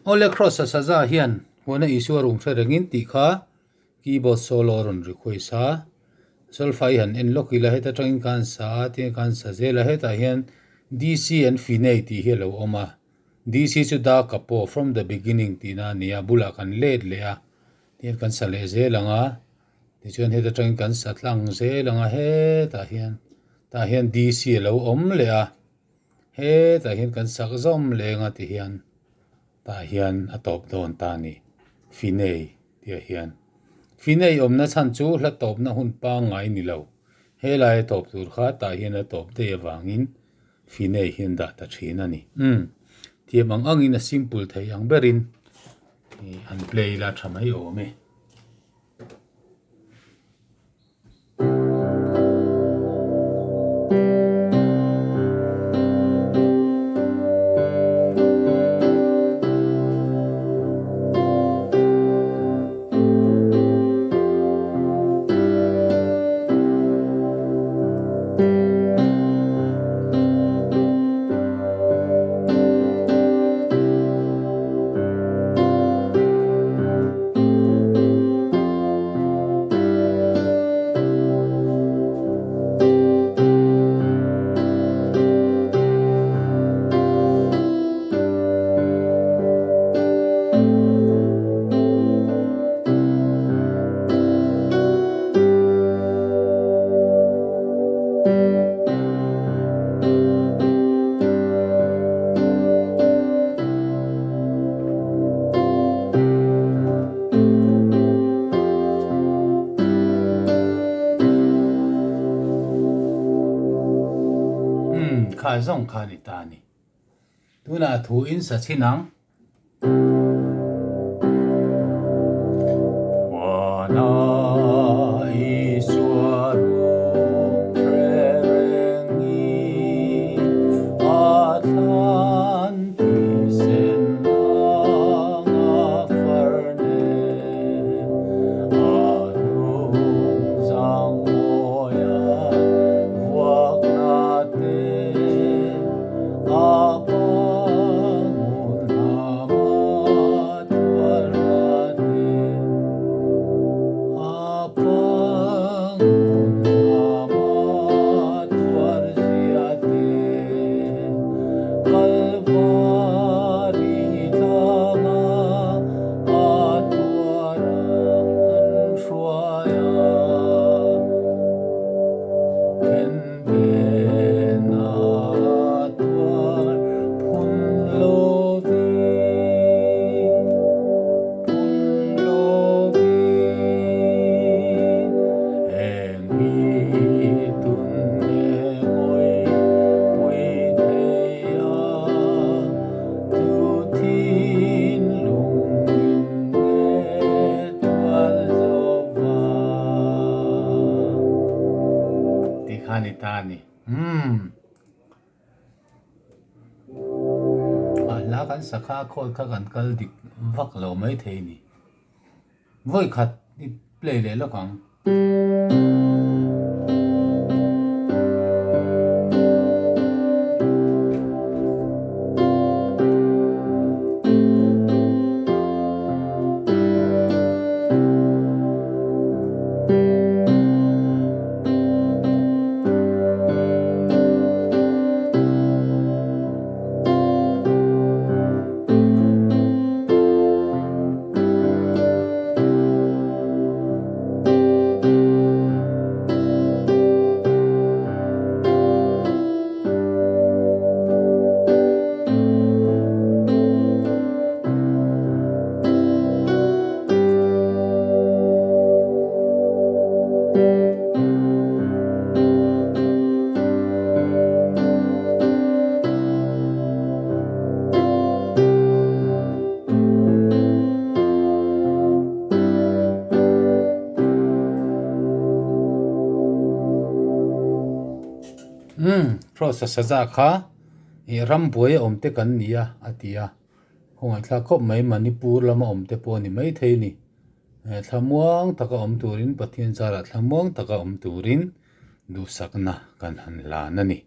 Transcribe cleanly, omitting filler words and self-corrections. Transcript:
Awle Kross-a saza hian huana Isua rung hre rengin tih kha keyboard solo a rawn request a. Solfa hi han en lawk ila heta tangin khan sa a tiang khan sa zel a hetah hian DC an finei tih hi a lo awm a. DC chu da kapo from the beginning tihna a ni a bulah kan let leh a tihian kan sa leh zel ang a tichuan heta tangin kan sa tlang zel ang a hetah hian tah hian DC a lo awm leh a. Hetah hian kan sak zawm leng a ti hian tah hian a tawp dawn ta a ni Finei tih ah hian Finei awmna chhan chu hla tawpna hun pangngai ni lo helai a tawp tur kha tah hian a tawp daih avangin Finei hian dah ta thin a ni umm thiam ang angin a simple thei ang berin an play ila tha mai awm e. Umm, kha zawng kha ni ta a ni. Tunah a thu in sa chhin ang. Tikha ni ta a ni. Umm. A hla kan sakha khawi kha kan kal dik vak lo mai thei a ni. Vawi khat i play leh lawk ang. Umm, Kross-a saza kha ih rambuai a awm te kan ni a, a ti a. Khawngaihthlak khawp mai Manipur lama awm te pawh a ni maithei a ni. Thlamuang taka awm turin Pathian zarah thlamuang taka awm turin duhsakna kan han lan a ni.